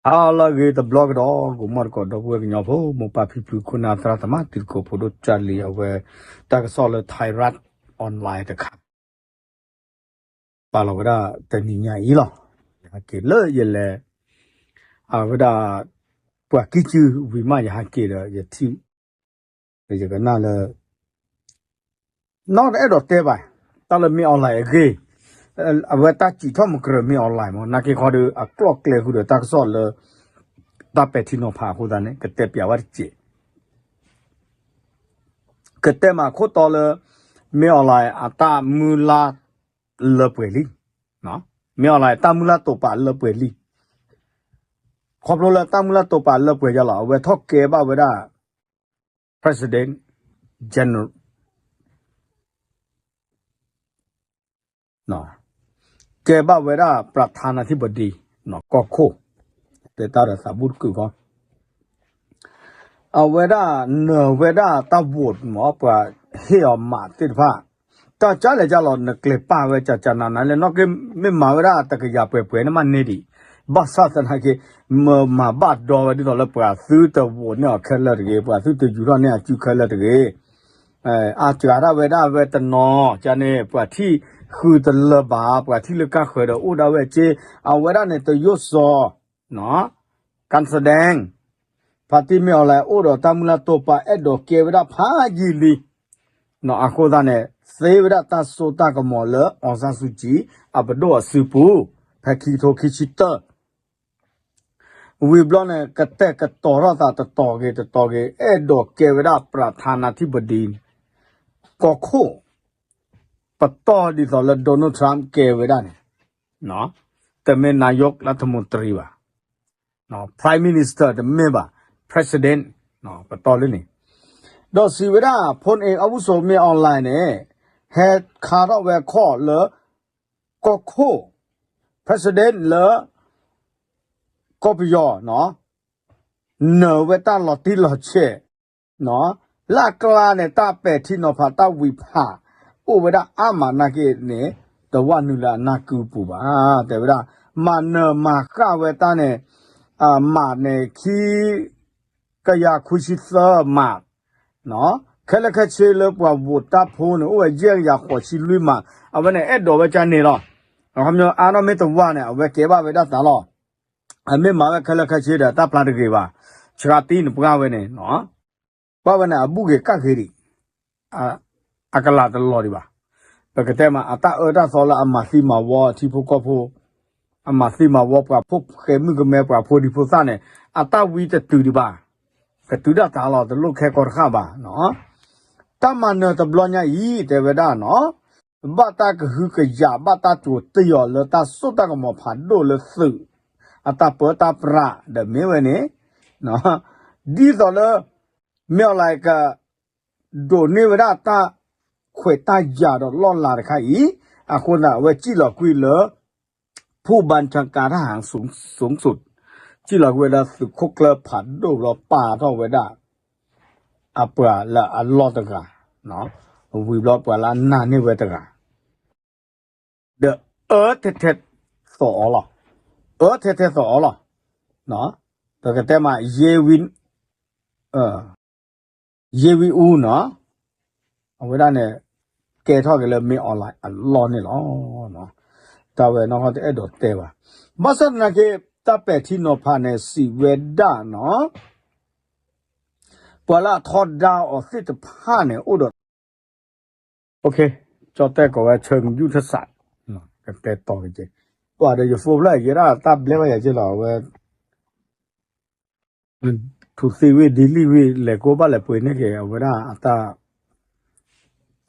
ဟါလၢအဂ့ၤတဘျီကဒီး ဂီၤမီၢ်တကိး ဒီပုၢ်ဝဲၢ်ကညီဖိ မိၢ်ပၢ်ဖံဖု ခိၣ်နၢ်သရၣ်သမါ တံၤသကိးဖိဒိၣ် ကၢ်လံၤ အဝဲ တၢ်ကစီၣ်လၢ Thai Rat Online တခါ ပာ်လီၤဝဲဒၣ်တနံၤညါအံၤလီၤ. ယဟဲက့ၤလၢယလဲၤ အဝဲဒၣ် ပှၤကံၢ်စုဝံၤမး ယဟဲက့ၤဒီး ယထံၣ် ယကနၣ်လၢ နီတအဲၣ်ဒိးတဲဘၣ် တၢ်လၢ မင်းအောင်လှိုင် အဂ့ၢ် အဝဲတၢ်စံးထီၣ်မကြၢး မင်းအောင်လှိုင် မ့ၢ် နာ်က့ခီဒီး အကျိၤအကျဲဃုာ်ဒီးတၢ်ကစီၣ်လၢ တၢ်ပဲာ်ထံနီၤဖးအဃိသတးန့ၣ် ကတဲပၠးဝဲတစဲး ကတဲမးခိၣ်တီလၢ မင်းအောင်လှိုင် အတၢ်မုၢ်လၢ်လၢပှဲၤလံ. မင်းအောင်လှိုင် တၢ်မုၢ်လၢ်တိာ်ပာ်လၢပှဲၤလံ. ခီဖျိလၢတၢ်မုၢ်လၢ်တိာ်ပာ်လၢပှဲၤယလီၤ အဝဲထီၣ်ကဲဘၣ်ဝဲဒၣ် President General ကဲဘၣ်ဝဲဒၣ် ပြဌာနာธิบดี ကီၢ်ခိၣ် တဲတၢ်ဒီးသးဘူၣ်တကုာ်ဃီ အဝဲဒၣ်နၢၤဝဲဒၣ်တၢ် vote မ့ၢ် ပှၤဟ့ၣ်အီၤမးသ့ၣ်တဖၣ် တၢ်ကလဲၤကလီၤ နကျဲၤပာ်ဝဲကကနးနးလၢနီၢ်က့ မ့ၢ်မၤဝဲဒၣ်တကယၤပှဲၤပှဲၤန့ၣ်မးန့ၢ်ဒံး ဘၣ်ဆၣ်သနာ်က့ မၤဘၣ်ဒီဝဲဒ်သိးလၢပှၤသုတ vote န့ၢ်အီၤခဲလၢာ်တဂ့ၤ ပှၤသုတယူၤထီၣ်န့ၢ်အစုခဲလၢာ်တဂ့ၤ အစှၤဒၣ်ဝဲဒၣ်ဝဲတနီၤ ကန့ၣ် ပှၤထံၣ်ဃုတလၢၤဘၣ် ပှၤထံၣ်လၢကါဃၢၤဒီးအိၣ်ဒၣ်ဝဲက့ အဝဲဒၣ်န့ၣ်တယိၣ်စီၤ การแสดง ဖါတံၢ်မ့ၢ်အီၤလဲၣ် အိၣ်ဒီးတၢ်မုၢ်လၢ်တိာ်ပာ် အဲၣ်ဒိးကဲဝဲဒၣ်ဖးယံာ်လံ အဃိသတးန့ၣ် သ့ဝဲဒၣ်တၢ်စိတၢ်ကမီၤလၢ အောင်ဆန်းစုကြည် အပဒိၣ်အစုပူၤ ဖဲခံကထိခံဆံတၢ ဝံၤဘျီန့ၣ် ကတဲာ်ကတီၤထီၣ်သးတတီၤဂ့ၤတတီၤဂ့ၤ အဲၣ်ဒိးကဲဝဲဒၣ် ပြဌာနာธิบดี ကီၢ်ခိၣ် ပတီၢ်ဒ်သိးလၢ Donald Trump ကဲဝဲဒၣ်န့ၣ် တမ့ၢ် นายกรัฐมนตรี ဘၣ် Prime Minister တမ့ၢ်ဘၣ် President ပတီၢ်လၢန့ၣ် ဒီးစံးဝဲဒၣ် พลเอกอาวุโส မင်းအောင်လှိုင် န့ၣ် ဟဲခါထီၣ်ဝဲခီၣ်လၢ ကီၢ်ခိၣ် President လၢ ကီၢ်ပယီၤ နၢၤဝဲတၢ်လီၤတံၢ်လီၤဆဲး လၢအကျါန့ၣ် တၢ်ပဲာ်ထံနီၤဖးတၢ်ဝံၤဖး အိၣ်ဝဲဒၣ်အါမးနာ်က့န့ၣ် တဝၢ်နုာ်လၢအနၢ်ကုပူၤဘၣ် တဲဝဲဒၣ် မၤနၢၤမၤဃၣ်ဝဲတၢ်န့ၣ် မးန့ၣ်ခံ ကယၤခွံဆံသၢမး ခဲလၢာ်ခဲဆ့လၢပှၤ vote တၢ်ဖိန့ၣ် အိၣ်ဝဲယဲၢ်ကယၤဃိးဆံလွံၢ်မး အဝဲန့ၣ် အဲၣ်ဒိးဝဲကန့ၣ်လီၤ. အခီပညီအါထီၣ်မ့ၢ်တဝၢ်န့ၣ် အဝဲကဲဘၣ်ဝဲဒၣ်သးလီၤ. အမ့ၢ်မၤဝဲခဲလၢာ်ခဲဆ့ဒီး တၢ်ဖျါတဂ့ၤဘၣ်. ဆှါတံၢ်န့ၣ်ပှၢ်ဝဲန့ၣ် ပှၢ်ဝဲန့ၣ် အဘူၣ်ဂ့ၤကၣ်ဂ့ၤဒံး အကလးတလီၤဒံးဘၣ်. ပကတဲမး အတၢ်အၢတၢ်သီလၢအမၤသံမၤဝီထံဖိကီၢ်ဖိ, အမၤသံမၤဝီပှၤဖိဃဲမုၣ်ကမဲပှၤဖိဒံဖိသၣ်န့ၣ် အတၢ်ဝံတတုၤဒံးဘၣ်. ကတုၤဒၣ်တၢ်လီၤ တလိၣ်ခဲကီတဃၣ်ဘၣ်. တၢ်မၤနၢၤတဘျီညါအံၤ တဲဝဲဒၣ်နီၤ, ဘၣ်တၢ်ကဟုကယာ် ဘၣ်တၢ်တိာ်တ့ၢ်အီၤလၢတၢ်စိတၢ်ကမီၤဖးဒိၣ်လၢသုး အတၢ်ပၢတၢ်ပြးဒီးမ့ၢ်ဝဲန့ၣ် ဒ်သိးလၢ မ့ၢ်အီၤလၢက ဒိးန့ၢ်ဝဲဒၣ်တၢ်ခွဲးတၢ်ယာ်ဒီးလီၢ်လၤတခါအံၤ, အဃိသတးအဝဲစံၣ်လီၤကွံာ်လၢ ဖူၣ်ဘၣ်ဆၣ်ကၤတၢ်ဟး สูงสุด စံၣ်လီၤကွံာ်ဝဲဒၣ်သုးခိၣ်ကျၢၢ်ဖးဒိၣ်ဘျီ ပာ်ထီၣ်ဝဲဒၣ် အပှၤလၢအလီၢ်တဂၤ, ဝံၤဘျီပှၤလၢအနာ်န့ၢ်ဝဲတဂၤ ဒီးအၢထဲထဲသိးအီၤလီၤ. အၢထဲထဲသိးအီၤလီၤ. ပကတဲမး ယ့ဝံ ယ့ဝံအူနီၤ, အဝဲဒၣ်န့ၣ် ကဲထီၣ်က့ၤလၢမ့ၢ်အီၤလၢအလီၢ်န့ၣ်လီၤ. တၢ်ဝဲနီၢ်ကီၢ်တအဲၣ်ဒိးတဲဘၣ်. ဘၣ်ဆၣ်သနာ်က့ တၢ်ပဲာ်ထံနီၤဖးန့ၣ် စံးဝဲဒၣ်နီၤ ပှၤလၢအထီဒါအီၤသ့ၣ်တဖၣ်န့ၣ် အိၣ်ဒီး ကၠီတဲၣ်ကိးဝဲ ဆၢမုၢ်ယူၢ်ထၢၣ်စး ကတဲတီၤက့ၤ ပှၤဒီးယဖိဖျၢၣ်ယဲဒၣ်တၢ်ဘျဲဘၣ်ယၤက့လီၤ အဝဲ ထူသ့ဝ့ၢ်ဒ်လံၣ်ဝ့ၢ် လဲၤကိးဘၣ်လဲၤပှ့ၤန့ၢ်က့ၤ အဝဲဒၣ်အတၢ်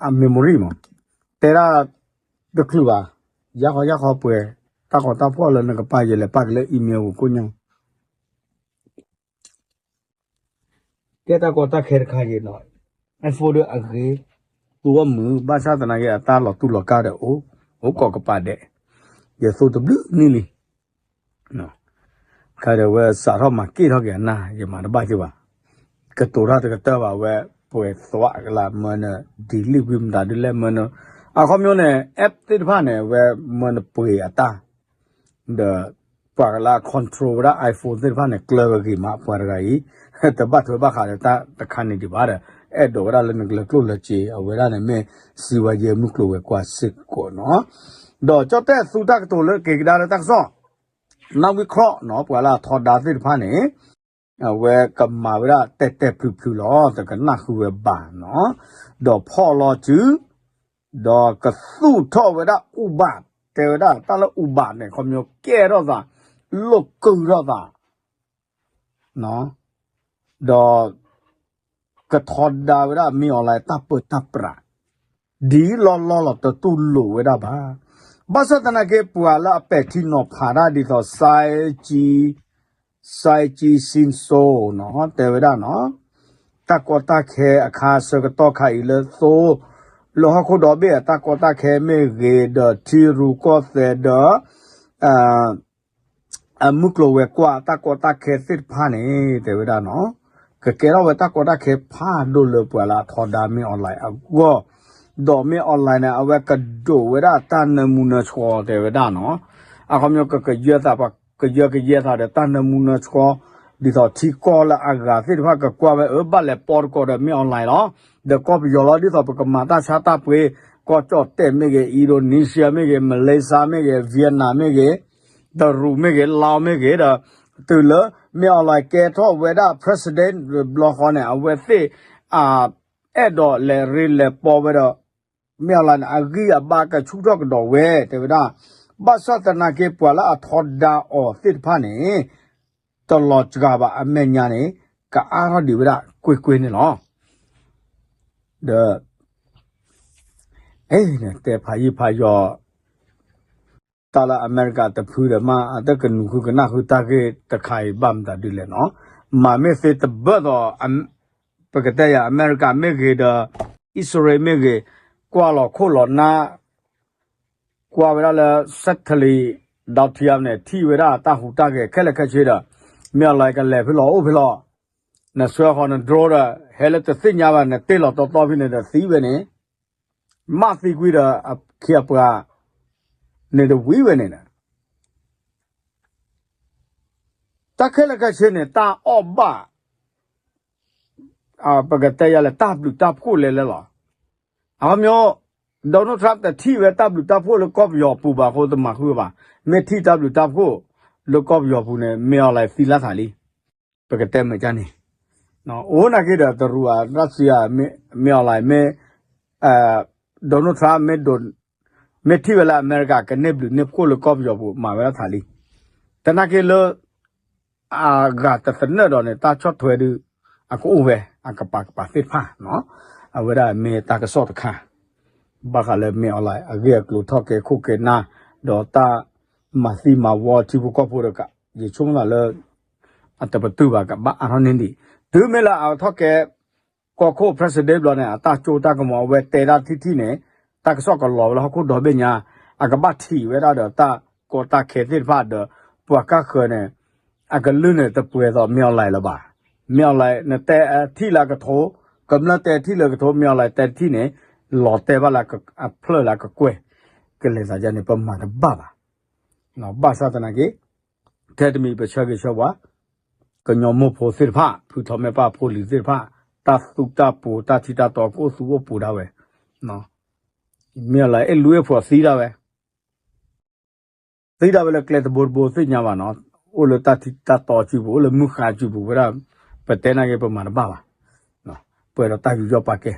အ memory မး တဲဒၣ်တချုးဘၣ် ယါခီယါခီပှဲၤ တၢ်ကီတၢ်ဖှီၣ်လၢနကပာ်ယဲလဲၤပာ်က့ၤလၢ email ပူၤကိညါ ကဲတၢ်ကီတၢ်ခဲတခါက့ၤနီၤ iPhone ဒီးအဂ့ၤ သူအီၣ်မုာ် ဘၣ်ဆၣ်သနာ်က့ အတၢ်လီၤတူၢ်လီၤကာ်ဒီးအိၣ် အိၣ်ကိးကပၤဒဲး ယသိတဘျုးနံၣ်လံ ခါဒီးဝဲစးထီၣ်မၤက့ၢ်ထီၣ်က့ၤအနၢ် ယမၤတဘၣ်က့ၤဘၣ် ကတိၤတၢ်တကတၢၢ်ဘၣ်ဝဲ ပှဲၤသွးကလးမၢန delete ကွံာ်မတၤဒုးလဲၣ်မၢန အခီပညီန့ၣ် app သ့ၣ်တဖၣ်န့ၣ် အဝဲမၢနပှ့ၤအတၢ် ဒီး ပှၤလၢအ control ဝဲဒၣ် iPhone သ့ၣ်တဖၣ်န့ၣ် ကျၢၤဝဲဂ့ၤမး ပှၤတဂၤအံၤ တဘၣ်ထွဲဘၣ်ဃးဒီးတၢ်တခါန့ၣ်ဒံးဘၣ်ဒီး အဲၣ်ဒိးဝဲဒၣ်လၢနကလၢကျိၣ်လၢစ့ အဝဲဒၣ်န့ၣ်မ့ၢ် စံးဝဲယဲမုၢ်ကျိၤဝဲၤကွာ်စ့ၢ်ကီးနီၤ. ဒီးကၠီၣ်တဲၣ်သူတၢ်ကတိၤလၢက့ၤကဒါလၢတၢ်ကစီၣ် နၢ်ဝံၣ်ခရီးနီၤ ပှၤလၢအထီဒါသ့ၣ်တဖၣ်န့ၣ် အဝဲကမၤဝဲဒၣ်တဲာ်တဲာ်ဖျုးဖျုးလီၤ တကနၣ်ဃုာ်ဝဲဘၣ်နီၤ. ဒီးဖီၣ်လီၤစု ဒီးကသူၣ်ထီၣ်ဝဲဒၣ် Uber တဲဝဲဒၣ်တၢ်လၢ Uber န့ၣ် ခီပညီကဲထီၣ်သး လိာ်ကုၢ်ထီၣ်သး ဒီး ကထီဒါဝဲဒၣ် မင်းအောင်လှိုင် တၢ်ပၢတၢ်ပြး ဒ်လီၢ်လီၢ်လီၤ တတူၢ်လိာ်ဝဲဒၣ်ဘၣ်. ဘၣ်ဆၣ်သနာ်က့ ပှၤလၢအပဲာ်ထံနီၤဖးတၢ်ဒ်သိး Sai Chi Sai Chi Sin So နီၤ တဲဝဲဒၣ်နီၤ တၢ်ကီတၢ်ခဲအခါဆၢကတီၢ်ခါအံၤလၢသိ လၢဟီၣ်ခိၣ်ဒီဘ့ၣ်အတၢ်ကီတၢ်ခဲမ့ၢ်ဂ့ၤ ဒီးထံရူၢ်ကီၢ်သဲးဒီး အမုၢ်ကျိၤဝဲၤကွာ်တၢ်ကီတၢ်ခဲသ့ၣ်တဖၣ်န့ၣ် တဲဝဲဒၣ်နီၤ ကကဲထီၣ်ဝဲတၢ်ကီတၢ်ခဲဖးဒိၣ်လၢပှၤလၢအထီဒါ မင်းအောင်လှိုင် အဂီၢ်, ဒီး မင်းအောင်လှိုင် န့ၣ် အဝဲကဒိးဝဲဒၣ်တၢ်နၢမူနၢဆှီတဲဝဲဒၣ်နီၤ, အခီပညီကကယၢသး ပှၤကယၢကယဲသးဒီးတၢ်နၢမူနၢဆှီ ဒ်သိးထံကီၢ်လၢအဂၤသ့ၣ်တဖၣ်ကကွၢ်ဝဲအၢဘၣ်လဲၤပီတကိးဒီး မင်းအောင်လှိုင် လီၤ, ဒီးကီၢ်ပယီၤလီၤ ဒ်သိးပကမၤတၢ်ဆါတၢ်ပှ့ၤ ကီၢ်ကၠီၣ်တဲၣ်မ့ၢ်ဂ့ၤ Indonesia မ့ၢ်ဂ့ၤ Malaysia မ့ၢ်ဂ့ၤ Vietnam မ့ၢ်ဂ့ၤ တရူးမ့ၢ်ဂ့ၤ လီၤမ့ၢ်ဂ့ၤဒီး တုၤလၢ မင်းအောင်လှိုင် ကဲထီၣ်ဝဲဒၣ် president တဘျီဃီန့ၣ် အဝဲသ့ၣ် အဲၣ်ဒိးလဲၤရ့လဲၤပီဝဲဒီး မင်းအောင်လှိုင် န့ၣ် အဂံၢ်အဘါကဆူၣ်ထီၣ်ကဒီးဝဲ တဲဝဲဒၣ်, ဘၣ်ဆၣ်သနာ်က့ ပှၤလၢအထီဒါအီၤသ့ၣ်တဖၣ်န့ၣ် တလီၤစှၤဘၣ် အမဲာ်ညါန့ၣ် ကအါထီၣ်ဒံးဝဲဒၣ်ကွ့ၢ်ကွ့ၢ်န့ၣ်လီၤ. ဒီး အဲ တဲဖးယံာ်ဖးယီၤ တၢ်လၢအမဲရကၤတဖုဒီးမး အတကနုာ်ဃုကနၣ်ဃုတၢ်ဂ့ၢ်တခါအံၤ ဘၣ်မတၤဒ်လဲၣ်နီၤ, မၤမ့ၢ်သ့တဘၢၣ်သိး ပကတဲယၤ အမဲရကၤမ့ၢ်ဂ့ၤဒီး အံၣ်စရ့လးမ့ၢ်ဂ့ၤ ကွၢ်လီၤခိၣ်လီၤနၢ် ကွၢ်ဝဲဒၣ်လၢ satellite ဒီထံအန့ၣ် ထံၣ်ဝဲဒၣ်တၢ်ဟူးတၢ်ဂဲၤခဲလၢာ်ခဲဆ့ဒီး မ့ၢ်အီၤလၢကလဲၤဖဲလီၤအိၣ်ဖဲလီၤ, နဆှၢဃီၤန drone ဒီး ဟဲလၢတသ့ၣ်ညါဘၣ် နတ့ၢ်လီၤတီတီဖဲန့ၣ်ဒီးသံဝဲန့ၣ်, မၣ်သံကွံာ်ဒီး အခ့အပှၤ န့ၣ်တဝံၤဝဲန့ၣ်ဒီး တၢ်ခဲလၢာ်ခဲဆ့န့ၣ် တၢ်အီၣ်ဘၣ် ပကတဲယၤလဲၣ် တၢ်ဘျုးတၢ်ဖှိၣ်လဲၤလဲၣ်လီၤ. အခီပညီ Donald Trump တထံၣ်ဝဲတၢ်ဘျုးတၢ်ဖှိၣ်လၢကီၢ်ပယီၤအပူၤဘၣ်အဃိ တမၤဃုာ်ဘၣ်, မ့ၢ်ထံၣ်တၢ်ဘျုးတၢ်ဖှိၣ်လၢကီၢ်ပယီၤအပူၤန့ၣ် မ့ၢ်အီၤလၢသံလၢထးလံ, ပကတဲမ့ၢ်ကန့ၣ်, အိၣ်နာ်က့ဒီးတရူးအရၣ်စံယၤ မ့ၢ်အီၤလၢမ့ၢ် Donald Trump မ့ၢ်ထံၣ်ဝဲလၢအမဲရကၤ ကန့ၢ်ဘျုးန့ၢ်ဖှိၣ်လၢကီၢ်ပယီၤပူၤ မၤဝဲဒၣ်ထးလံ, တနာ်က့လၢ အဂၤတသနၢၣ်ဒီးန့ၣ် တၢ်ဆီၣ်ထွဲဒုး အကအိၣ်ဝဲ အကပၤကပၤသ့ၣ်တဖၣ်, အဝဲဒၣ်မ့ၢ်တၢ်ကစီၣ်တခါ, ဘၣ်ဃးလၢမ့ၢ်အီၤလၢအဂ့ၢ်အကျိၤထီၣ်ကဲခိၣ်ကဲနၢ်, ဒီးတၢ်မၤသံမၤဝီထံဖိကီၢ်ဖိဒီး ယဆိကမိၣ်သးလၢ အတပတုာ်ဘၣ်ကဘၣ်အါထီၣ်န့ၢ်ဒံး, တုၤမ့ၢ်လၢအထီၣ်ကဲ ကီၢ်ခိၣ် president ဘျီန့ၣ် အတၢ်ကၠိတၢ်ကမီၤ အဝဲတဲဒၣ်ထံထံန့ၣ် တၢ်ကစီၣ်ကလီၤဝဲလၢဟီၣ်ခိၣ်ဒီဘ့ၣ်ညါ, အကဘၣ်ထံၣ်ဝဲဒၣ်ဒီးတၢ်ကီတၢ်ခဲသ့ၣ်တဖၣ်ဒီး ပှၤကၢ်ဃၢၤန့ၣ် အကလုၢ်န့ၣ်တပှဲၤသိးမ့ၢ်အီၤလၢၤလၢၤဘၣ်, မ့ၢ်အီၤလၢၤ နတဲထံၣ်လၢအကထိ, ကမျၢၢ်တဲထံၣ်လၢကထိ မ့ၢ်အီၤလၢၤတဲထံၣ်န့ၣ် လီၤတဲာ်ဘၣ်လၢအဖျၢၣ်လၢအကကွဲၢ်, ကလဲၤသးဒ်န့ၣ် ပမၤတဘၣ်ဘၣ်, ဘၣ်ဆၣ်သနာ်က့ ထဲတမံၤပဆၢဂ့ၤဆၢဝါ ကညီမိၢ်ဖိသ့ၣ်တဖၣ် ဖုထီၣ်မ့ၢ်ပၢ်ဖိလံၤသ့ၣ်တဖၣ် တၢ်သူတၢ်ပိၤ တၢ်ထံတၢ်တီကအိၣ်သူအိၣ်ပိၤဒၣ်ဝဲ, မ့ၢ်အီၤလၢ အဲၣ်လူၤအဲၣ်ဖိးသံဒၣ်ဝဲ, သံဒၣ်ဝဲလၢကျဲတဘိတဘိသ့ၣ်ညါဘၣ်နီၤ, အိၣ်လၢတၢ်ထံတၢ်တီစုပူၤ အိၣ်လၢမုၢ်ဃါစုပူၤဝဲဒၣ်, ပတဲနာ်က့ပမၤတဘၣ်ဘၣ်, ပှဲၤဒီးတၢ်ယူးယီၣ်ပာ်ကဲ,